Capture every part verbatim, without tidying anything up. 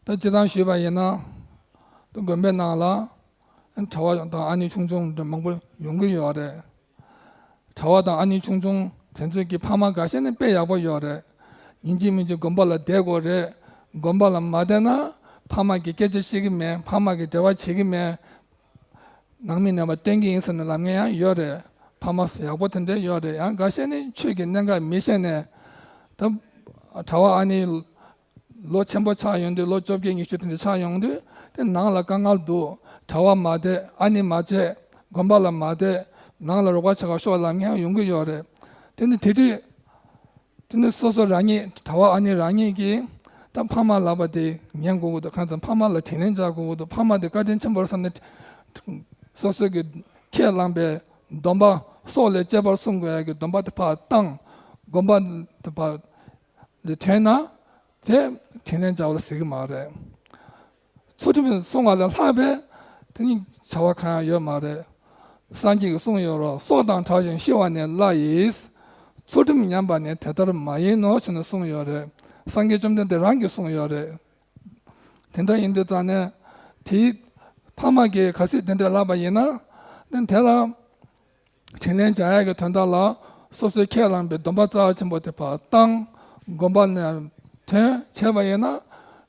ད་སྤྱིར་བཏང་ཞུས་པ་ཡིན་ན། ད་དགོན་པའི་ནང་ལ་གྲྭ་བ་དང་ཨ་ནེ་ཆུང་ཆུང་འདྲ་མང་པོ་ཡོང་གི་ཡོད་རེད། གྲྭ་བ་དང་ཨ་ནེ་ཆུང་ཆུང་དེ་ཚོས་ཀྱི་ཕ་མ་འགའ་ཤས་ནི་དཔེ་ཡག་པོ་ཡོད་རེད། ཡིན་གཅིག་མིན་གཅིག་དགོན་པ་ལ་བསྡད་དགོས་རེད། དགོན་པ་ལ་མ་བསྡད་ན་ཕ་མ་གི་སྐད་ཆ་བཤད་ཀྱི་མེད། ཕ་མ་གི་འབྲེལ་བ་བྱེད་ཀྱི་མེད། ནང་མི་རྣམ་པ་སྟོན་གྱི་ཡིན་ཟེར་ནས་ལབ་མཁན་ཡང་ཡོད་རེད། ཕ་མ་ཡག་པོ་དེ་འདྲ་ཡོད་རེད། ཡང་འགའ་ཤས་ནི་ཆོས་ཀྱི་གནད་འགག་མི་ཤེས་ནས། ད་གྲྭ་བ་ཨ་ནེ་ལོ་ཆེན་པོ་ཆགས་ཡོང་དུས། ལོ་བཅོ་བརྒྱད་ཉི་ཤུ་དེ་འདྲ་ཆགས་ཡོང་དུས། དེ་ནང་ལ་དཀའ་ངལ་འདུག་གྲྭ་བ་མ་བསྡད། ཨ་ནེ་མ་བྱས། དགོན་པ་ལ་མ་བསྡད། ནང་ལ་རོགས་པ་བྱེད་གར་ཤོག་ལབ་མཁན་ཡོང་གི་ཡོད་རེད། དེ་ནི་དེ་དུས། དེ་ནི་སོ་སོ་རང་ཉིད། གྲྭ་བ་ཨ་ནེ་རང་ཉིད་ཀྱིས་ད་ཕ་མ་ལབ་པ་དེ་ཉན་དགོས་ཀྱི་འདུག་གང་ལྟར་ཕ་མ་ལ་དྲིན་ལན་འཇལ་དགོས་ཀྱི་འདུག་ཕ་མ་དེ་བཀའ་དྲིན་ཆེན་པོ་རེད་བསམ་ནས། སོ་སོ་གི་ཁས་བླངས་པའི་སྡོམ་པ། སྲོག་ལས་གཅེས་པར་སྲུང་དགོས་ཡ་གི་སྡོམ་པ་དེ་ཕར་བཏང་། དགོན་པ་དེ་ཕར་ལ་ཐོན་ན་དེ་དྲིན་ལན་འཇལ་བ་ལ་ཟེར་གྱི་མ་རེད། ཚུལ་ཁྲིམས་སྲུང་བ་ལས་ལྷག་པའི་དེ་ནི་བྱ་བ་གང་ཡང་ཡོད་མ་རེད། སངས་རྒྱས་ཀྱིས་གསུངས་ཡོད་རེད། སྲོག་དང་བྲལ་ཞིང་ཤི་བ་ནི་སླ་ཡིས། ཚུལ་ཁྲིམས་ཉམས་པ་ནི་དེ་ལྟར་མ་ཡིན་ནོ་ཞེས་ནས་གསུངས་ཡོད་རེད། སངས་རྒྱས་བཅོམ་ལྡན་འདས་རང་གིས་གསུངས་ཡོད་རེད། དེ་འདྲ་ཡིན་དུས་ཙང་ནས། དེའི་ཕ་མ་གིས་གལ་སྲིད་དེ་འདྲ་ལབ་པ་ཡིན་ན། དེ་དེ་ལ་དྲིན་ལན་འཇལ་ཡག་གི་དོན་དག་ལ་སོ་སོས་ཁས་བླངས་པའི་སྡོམ་པ་རྩ་ཆེན་པོ་དེ་ཕར་བཏང་། དགོན་པ་ནས་ཐོན་བྱས་པ་ཡིན་ན།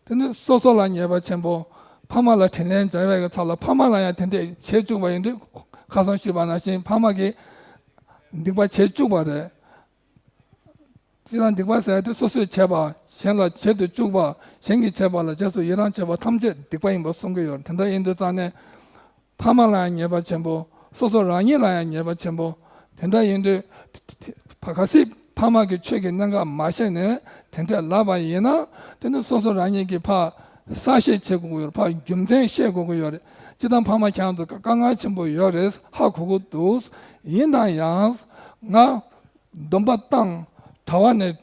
དེ་ནི་སོ་སོ་ལ་ཉེས་པ་ཆེན་པོ། ཕ་མ་ལ་དྲིན་ལན་འཇལ་བའི་ཚབ་ལ་ཕ་མ་ལ་ཡང་དེ་འདྲ་བྱེད་བཅུག་པ་ཡིན་དུས། ཁ་སང་ཞུས་པ་ནང་བཞིན་ཕ་མ་གིས་སྡིག་པ་བྱེད་བཅུག་པ་རེད། སྤྱིར་བཏང་སྡིག་པ་ཟེར་དུས་སོ་སོས་བྱས་པ། གཞན་ལ་བྱེད་དུ་བཅུག་པ། གཞན་གྱིས་བྱས་པ་ལ་རྗེས་སུ་ཡི་རང་བྱས་པ་ཐམས་ཅད་སྡིག་པ་ཡིན་པར་གསུང་གི་ཡོད། དེ་འདྲ་ཡིན་དུས་ཙང་ནས། ཕ་མ་ལ་ཡང་ཉེས་པ་ཆེན་པོ། སོ་སོ་རང་ཉིད་ལ་ཡང་ཉེས་པ་ཆེན་པོ། དེ་འདྲ་ཡིན་དུས། ཕ་ག་སྲིད་ཕ་མ་གིས་ཆོས་ཀྱི་གནད་འགག་མ་ཤེས་ནས་དེ་འདྲ་ལབ་པ་ཡིན་ན། དེ་ནི་སོ་སོ་རང་ཉིད་ཀྱིས་ཕར་གསལ་བཤད་བྱེད་དགོས་ཀྱི་ཡོད་རེད། ཕར་རྒྱུ་མཚན་བཤད་དགོས་ཀྱི་ཡོད་རེད། སྤྱིར་བཏང་ཕ་མ་ཁྱེད་རང་ཚོ་དཀའ་ངལ་ཆེན་པོ་ཡོད་རེད། ཧ་གོ་གི་འདུག་ཡིན་ན་ཡང་། ང་སྡོམ་པ་བཏང་། གྲྭ་བ་ནས།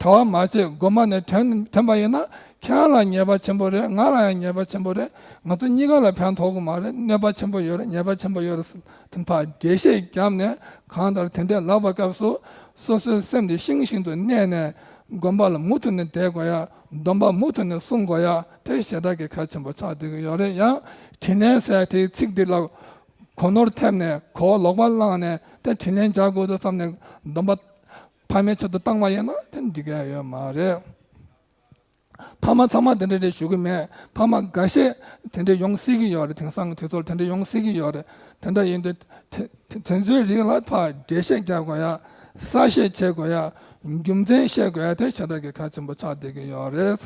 གྲྭ་བ་མ་བྱས། དགོན་པ་ནས་ཐོན་ཐོན་པ་ཡིན་ན། ཁྱེད་རང་ལ་ཉེས་པ་ཆེན་པོ་རེད། ང་ལ་ཡང་ཉེས་པ་ཆེན་པོ་རེད། ང་ཚོ་གཉིས་ཀ་ལ་ཕན་ཐོགས་ཀྱི་མ་རེད། གནོད་པ་ཆེན་པོ་ཡོད་རེད། ཉེས་པ་ཆེན་པོ་ཡོད་རེད་ཟེར། དེ་ཕར་འགྲེལ་བཤད་བརྒྱབ་ནས། གང་ལྟར་དེ་འདྲས་ལབ་པའི་སྐབས་སུ། སོ་སོའི་སེམས་དེ་ཤིང་བཞིན་དུ་གནས་ནས། དགོན་པ་ལ་མུ་མཐུད་ནས་བསྡད་དགོས་ཡ། སྡོམ་པ་མུ་མཐུད་ནས་སྲུང་དགོས་ཡ། དེ་ཞེ་དྲག་གི་གལ་ཆེན་པོ་ཆགས་བསྡད་ཀྱི་ཡོད་རེད། ཡང་དྲིན་ལན་ཟེར་དེའི་ཚིག་འདི་ལ་གོ་ནོར་ཐེབས་ནས། གོ་བ་ལོག་པ་བླངས་ནས། དེ་དྲིན་ལན་འཇལ་དགོས་འདུག་བསམ་ནས་སྡོམ་པ་ཕ་མའི་ཆེད་དུ་བཏང་བ་ཡིན་ན། དེ་འགྲིག་གི་ཡོད་མ་རེད། ཕ་མ་ཚང་མ་དེ་འདྲ་རེད་ཞུ་གི་མེད། ཕ་མ་འགའ་ཤས་དེ་འདྲ་ཡོང་སྲིད་ཀྱི་ཡོད་རེད། དེང་སང་གི་དུས་ཚོད་ལ་དེ་འདྲ་ཡོང་སྲིད་ཀྱི་ཡོད་རེད། དེ་འདྲ་ཡིན་དུས། དེ་དེ་དེ་ཚོའི་རིགས་ལ་ཕར་འགྲེལ་བཤད་རྒྱག་དགོས་ཡ། གསལ་བཤད་བྱེད་དགོས་ཡ། རྒྱུ་མཚན་བཤད་དགོས་ཡ། དེ་ཞེ་དྲག་གི་གལ་ཆེན་པོ་ཆགས་བསྡད་ཀྱི་ཡོད་རེད།